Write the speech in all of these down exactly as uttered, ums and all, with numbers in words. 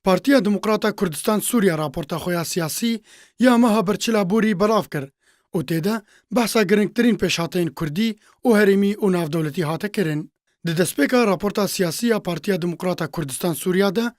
Partiya Demokrata Kurdistan Sûriye raporta xwe ya siyasî ya meha berçila borî belav kir û tê de behsa girîngtirîn pêşhateyên kurdî û herêmî û navdewletî hate kirin. Di destpêka raporta siyasî ya Partiya Demokrata Kurdistan Sûriya de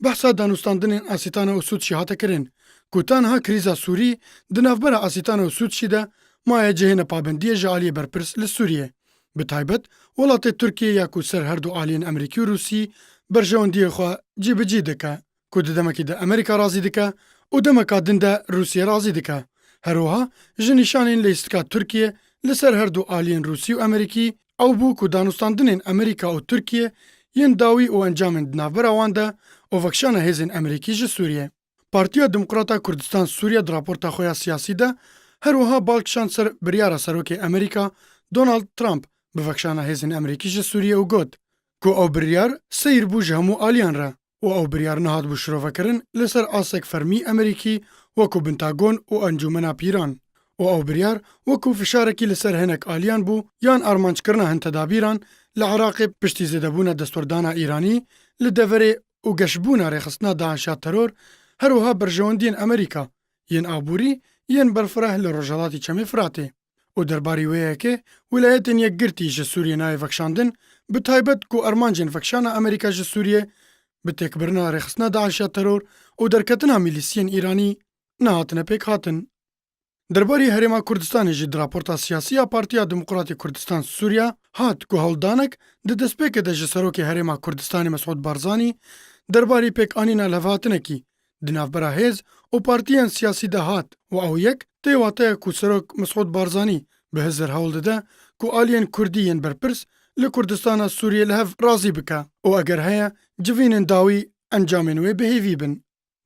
behsa danûstandinên Asîtana û Sûd jî hate kirin, ku ta niha krîza Sûrî di navbera Asîtana û Sûd jî de maye cihê nepabendiyê ji aliyê berpirs li Sûriyê. Bi taybet welatê Tirkiyê ya ku ser her du aliyên Amerîkî û Rûsî berjewendiyê xwe cîbicî dike, ku di demekî de Amerîka razî dike û demeka din de Rûsiyê razî dike. Her wiha ji nîşanên leyîstika Tirkiyê li ser her du aliyên Rûsî û Amerîkî ew bû ku danûstandinên Amerîka û Tirkiyê yên dawî û encamên di navbera wan de û vekişana hêzên Amerîkî ji Sûriyê. Partiya Demokrata Kurdistan Sûriye di raporta xwe ya siyasî de her wiha bal kişand ser biryara Serokê Amerîka Donald Trump bi vekişana hêzên Amerîkî ji Sûriye û got ku ew biryar seyr bû ji hemû aliyan re û ew biryar nehat bû şirovekirin li ser asek fermî Amerîkî wekû Pentagon û Encûmena Pîran û ew biryar wekû fişarekî li ser hinek aliyan bû yan armanckirina hin tedabîran li Iraqê piştî zêdebûna destwerdana Îranî li deverê û geşbûna rêxistina DAIŞ ya teror, her wiha berjewendiyên Amerîka yên aborî yên berfireh li rojhelatî Çemê Firatê. Û derbarî wê yekê Wîlayetên Yekgirtî ji Sûriyê nayê vekişandin, bi taybet ku armancên vekişana Amerîka ji Sûriyê bi têkbirina rêxistina DAIŞ ya teror û derketina milîsiyên Îranî nehatine pêk hatin. Derbarî Herêma Kurdistanê jî di raporta siyasî ya Partiya Demokratê Kurdistan Sûriya hat ku hewldanek di destpêkê de ji Serokê Herêma Kurdistanê Mesûd Barzanî derbarî pêkanîna levhatinekî di navbera hêz û partiyên siyasî de hat û ew yek tê wateya ku Serok Mesûd Barzanî bi hizir hewl dide ku aliyên Kurdî yên berpirs li Kurdistana Sûriyê li hev razî bike û eger heye civînên dawî encamên wê bi hêvî bin.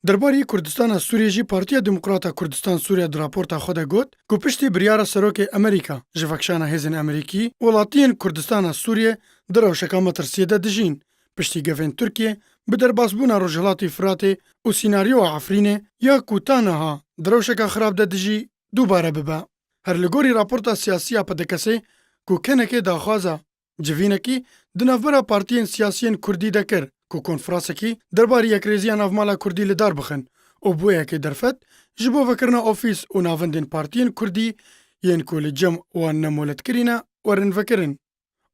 Derbarî Kurdistana Sûriyê jî Partiya Demokrata Kurdistan Sûriya di raporta xwe de got ku piştî biryara Serokê Amerîka ji vekişana hêzên Amerîkî, welatiyên Kurdistana Sûriyê di rewşeka metirsiyê de dijîn, piştî gefên Tirkiyê bi derbasbûna Rojhilatî Firatê û sînaryoya Efrînê ya ku ta niha di rewşeka xirab de dijî, dubare bibe. Her li gorî raporta siyasî ya P D K'ê ku kenekê daxwaza civînekî di navbera partiyên siyasiyên kurdî de kir ku konferasekî derbarî yekrêziya navmala kurdî li dar bixin û bi wê yekê derfet ji bo vekirina ofîs û navendên partiyên kurdî yên ku li cem wan ne moletkirî ne werin vekirin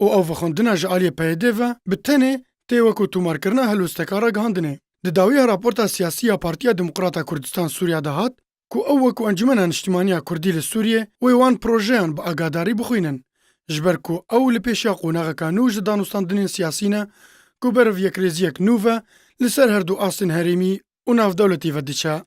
û ew vexwendina ji aliyê P Y D ve bi tenê tê wekû tomarkirina helwesteka ragihandinê. Di dawiya raporta siyasî ya Partiya Demokrata Kurdistan Sûriya de hat, ku ew wekû Encûmena Niştimaniya Kurdî li Sûriyê wê wan projeyan bi agadarî bixwînin, ji ber ku ew li pêşiya qonaxeka nû ji danûstandinên siyasî ne ku ber bi yekrêziyek nû ve li ser her du astên herêmî û navdewletî ve diçe.